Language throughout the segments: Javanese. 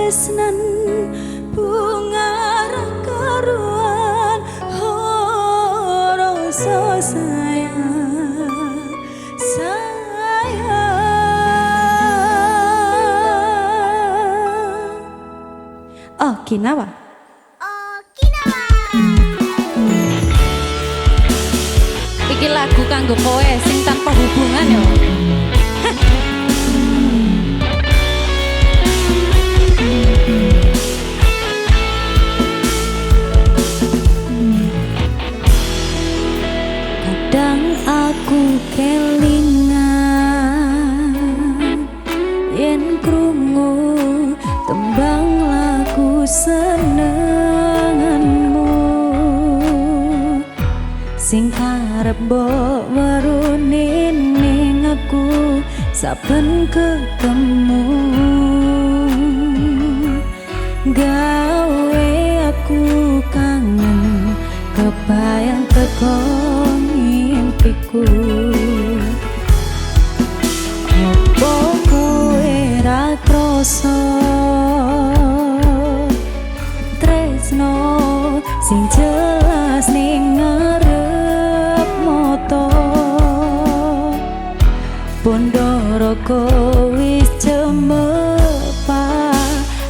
katresnan bunga ra karuan, oh rasa sayang sayang. Okinawa. Okinawa. Iki lagu kanggo kowe sing tanpa hubungan yo. Kadang aku kelingan yen krungu tembang lagu senenganmu, sing karep mbok werune ning aku saben ketemu, gawe aku kangen kebayang teko ngimpiku. Opo kowe ra kroso tresno sing jelas ning ngarep moto, Pondorogo wis cemepak,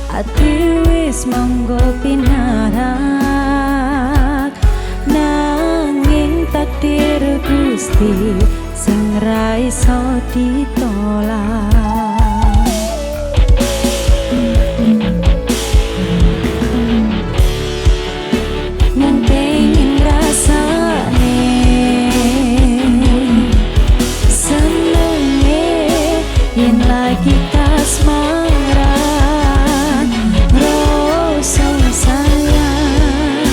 ati wis monggo pinarak, nanging takdir Gusti sing ra iso ditolak. Mung pengen rasane senenge yen lagi kasmaran, rasa sayang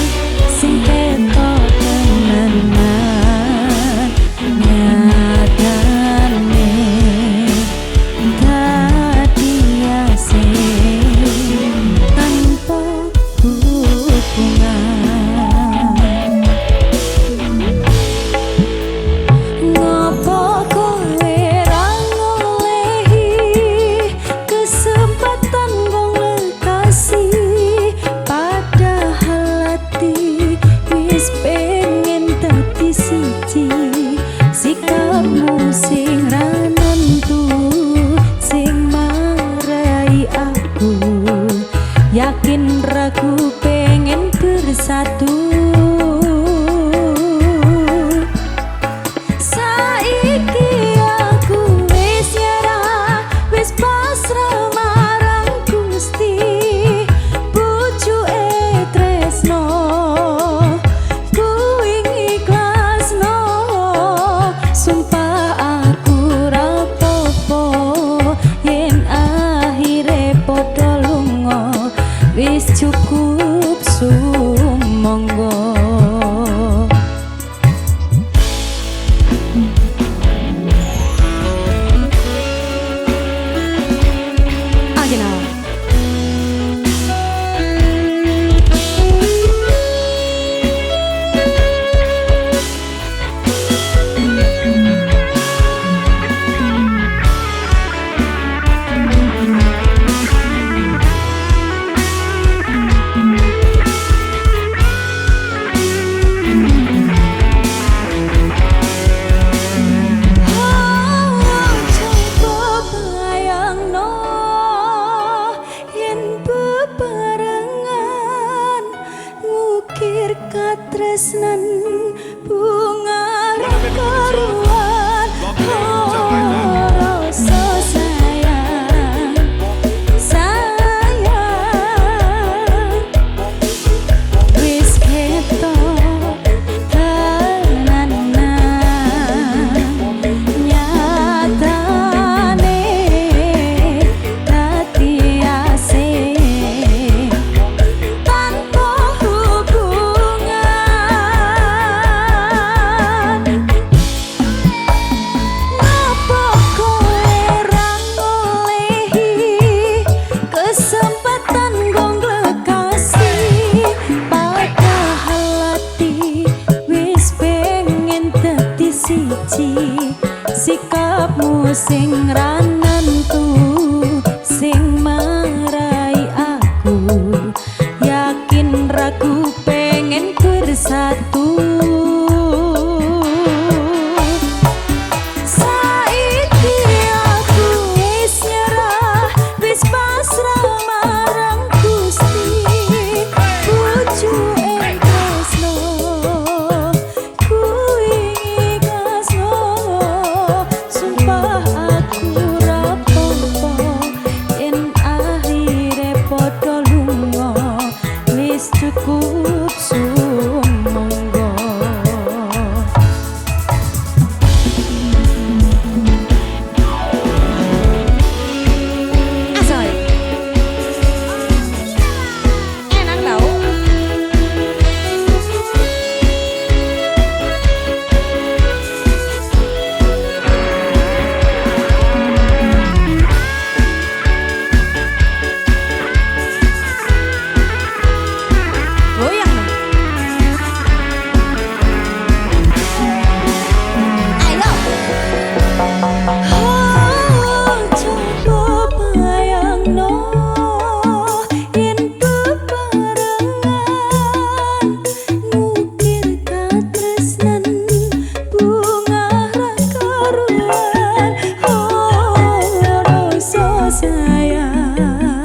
sing ketok tenanan, nyatane dadi asing tanpa hubungan. Ngopo kowe ra ngolehi kesempatan wong lekasi, padahal ati wis pengen dadi siji. Sikapmu sing ra nentu sing marai aku yakin ragu pengen bersatu. Saiki aku wis nyerah, wis pasrah marang Gusti, pucuke tresno kuwi ngikhlasno. Sumpah aku ra popo yen akhire padha lunga, wis cukup sumangga. Okinawa. Coba bayangno yen bebarengan ngukir katresnan bunga ra karuan, oh rasa sayang sayang wis ketok tenanan, nyatane dadi asing tanpa hubungan. Ngopo kowe ra ngolehi kesempatan gong lekasi, padahal ati wis pengen dadi siji. Sikapmu sing ra nentu sing marai Sayang.